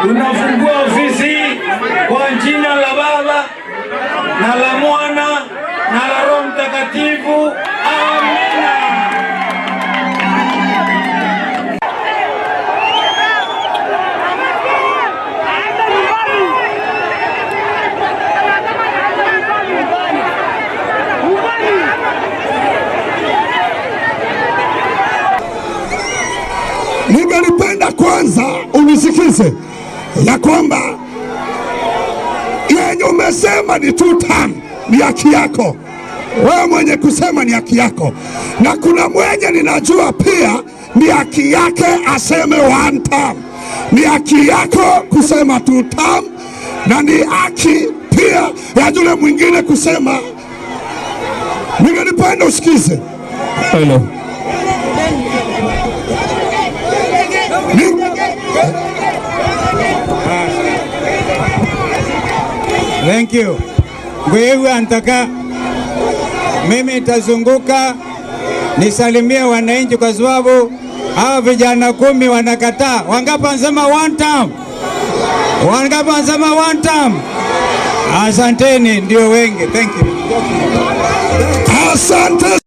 Tunafungua ofisi kwa jina la Baba na la Mwana na la Roho Mtakatifu. Amina. Ningelipenda kwanza unisikize ya kwamba yenye umesema ni two term, ni haki yako wewe mwenye kusema, ni haki yako, na kuna mwenye ninajua pia ni haki yake aseme one term. Ni haki yako kusema two term, na ni haki pia ya yule mwingine kusema. Ningelipenda usikize. Hello. Ni, Thank you. Ngwiwa nataka mimi nitazunguka nisalimie wananchi kwa sababu hawa vijana 10 wanakataa. Wangapi wanasema one term? Wangapi wanasema one term? Asanteni, ndio wengi. Thank you. Asante.